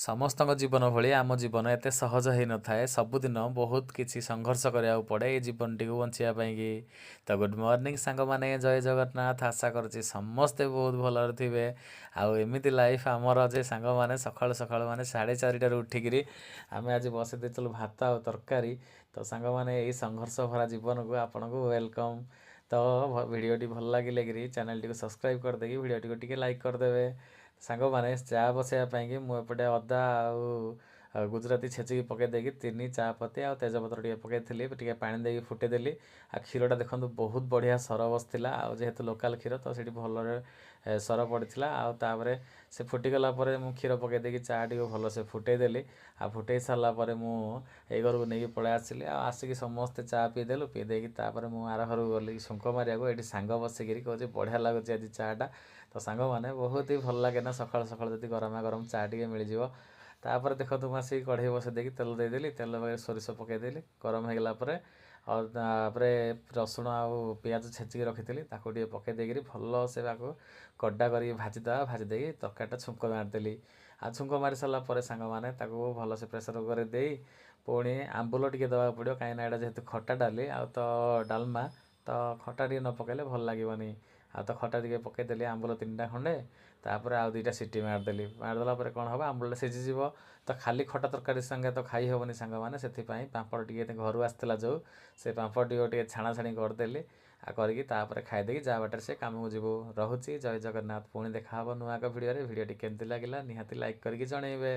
ସମସ୍ତଙ୍କ ଜୀବନ ଭଳି ଆମ ଜୀବନ ଏତେ ସହଜ ହେଇନଥାଏ। ସବୁଦିନ ବହୁତ କିଛି ସଂଘର୍ଷ କରିବାକୁ ପଡ଼େ ଏଇ ଜୀବନଟିକୁ ବଞ୍ଚିବା ପାଇଁକି। ତ ଗୁଡ଼୍ ମର୍ଣ୍ଣିଂ ସାଙ୍ଗମାନେ, ଜୟ ଜଗନ୍ନାଥ। ଆଶା କରୁଛି ସମସ୍ତେ ବହୁତ ଭଲରେ ଥିବେ। ଆଉ ଏମିତି ଲାଇଫ୍ ଆମର ଯେ ସାଙ୍ଗମାନେ, ସକାଳୁ ସକାଳୁ ମାନେ 4:30ରୁ ଉଠିକିରି ଆମେ ଆଜି ବସେଇ ଦେଇଥିଲୁ ଭାତ ଆଉ ତରକାରୀ। ତ ସାଙ୍ଗମାନେ, ଏଇ ସଂଘର୍ଷ ଭରା ଜୀବନକୁ ଆପଣଙ୍କୁ welcome. ତ ଭିଡ଼ିଓଟି ଭଲ ଲାଗିଲେ କିରି ଚ୍ୟାନେଲଟିକୁ ସବସ୍କ୍ରାଇବ୍ କରିଦେଇକି ଭିଡ଼ିଓଟିକୁ ଟିକେ ଲାଇକ୍ କରିଦେବେ। ସାଙ୍ଗମାନେ, ଚା ବସେଇବା ପାଇଁକି ମୁଁ ଏପଟେ ଅଦା ଆଉ ଗୁଜୁରାତି ଛେଚିକି ପକାଇ ଦେଇକି 3 ଚା ପତି ଆଉ ତେଜପତ୍ର ଟିକେ ପକାଇଥିଲି, ଟିକେ ପାଣି ଦେଇକି ଫୁଟେଇଦେଲି। ଆଉ କ୍ଷୀରଟା ଦେଖନ୍ତୁ, ବହୁତ ବଢ଼ିଆ ସର ବସିଥିଲା। ଆଉ ଯେହେତୁ ଲୋକାଲ୍ କ୍ଷୀର, ତ ସେଇଠି ଭଲରେ ସର ପଡ଼ିଥିଲା। ଆଉ ତାପରେ ସେ ଫୁଟିଗଲା ପରେ ମୁଁ କ୍ଷୀର ପକାଇ ଦେଇକି ଚା ଟିକେ ଭଲସେ ଫୁଟେଇଦେଲି। ଆଉ ଫୁଟେଇ ସାରିଲା ପରେ ମୁଁ ଏଇ ଘରକୁ ନେଇକି ପଳେଇ ଆସିଲି। ଆଉ ଆସିକି ସମସ୍ତେ ଚା ପିଇଦେଲୁ। ପିଇ ଦେଇକି ତାପରେ ମୁଁ ଆର ଘରକୁ ଗଲି ଛୁଙ୍କ ମାରିବାକୁ। ଏଇଠି ସାଙ୍ଗ ବସିକିରି କହୁଛି, "ବଢ଼ିଆ ଲାଗୁଛି ଆଜି ଚାଟା।" ତ ସାଙ୍ଗମାନେ, ବହୁତ ହି ଭଲ ଲାଗେ ନା ସକାଳୁ ସକାଳୁ ଯଦି ଗରମା ଗରମ ଚା ଟିକେ ମିଳିଯିବ? ତାପରେ ଦେଖନ୍ତୁ, ମୁଁ ଆସିକି କଢ଼େଇ ବସେଇ ଦେଇକି ତେଲ ଦେଇଦେଲି। ତେଲ ପକେଇ ସୋରିଷ ପକେଇଦେଲି। ଗରମ ହେଇଗଲା ପରେ ଆଉ ତାପରେ ରସୁଣ ଆଉ ପିଆଜ ଛେଚିକି ରଖିଥିଲି, ତାକୁ ଟିକେ ପକେଇ ଦେଇକିରି ଭଲସେ ତାକୁ କଡ଼ା କରିକି ଭାଜିଦେବା। ଭାଜି ଦେଇକି ତରକାରୀଟା ଛୁଙ୍କ ମାରିଦେଲି। ଆଉ ଛୁଙ୍କ ମାରି ସାରିଲା ପରେ ସାଙ୍ଗମାନେ, ତାକୁ ଭଲସେ ପ୍ରେସର୍ କୁକର୍ରେ ଦେଇ ପୁଣି ଆମ୍ବୁଲ ଟିକେ ଦେବାକୁ ପଡ଼ିବ, କାହିଁକିନା ଏଇଟା ଯେହେତୁ ଖଟା ଡାଲି ଆଉ ତ ଡାଲମା, ତ ଖଟା ଟିକେ ନ ପକାଇଲେ ଭଲ ଲାଗିବନି। ଆଉ ତ ଖଟା ଟିକେ ପକାଇଦେଲି, ଆମ୍ବୁଲ ତିନିଟା ଖଣ୍ଡେ। ତାପରେ ଆଉ 2ଟା ସିଟି ମାରିଦେଲି। ମାରିଦେଲା ପରେ କ'ଣ ହେବ? ଆମ୍ବୁଲଟା ସିଝିଯିବ। ତ ଖାଲି ଖଟା ତରକାରୀ ସାଙ୍ଗେ ତ ଖାଇ ହେବନି ସାଙ୍ଗମାନେ, ସେଥିପାଇଁ ପାମ୍ପଡ଼ ଟିକେ ଘରୁ ଆସିଥିଲା ଯେଉଁ, ସେ ପାମ୍ପଡ଼ ଟିକେ ଟିକେ ଛାଣାଛାଣି କରିଦେଲି। ଆଉ କରିକି ତାପରେ ଖାଇଦେଇକି ଯାହା ବାଟରେ ସେ କାମକୁ ଯିବୁ। ରହୁଛି, ଜୟ ଜଗନ୍ନାଥ। ପୁଣି ଦେଖା ହେବ ନୂଆ ଏକ ଭିଡ଼ିଓରେ। ଭିଡ଼ିଓଟି କେମିତି ଲାଗିଲା ନିହାତି ଲାଇକ୍ କରିକି ଜଣେଇବେ।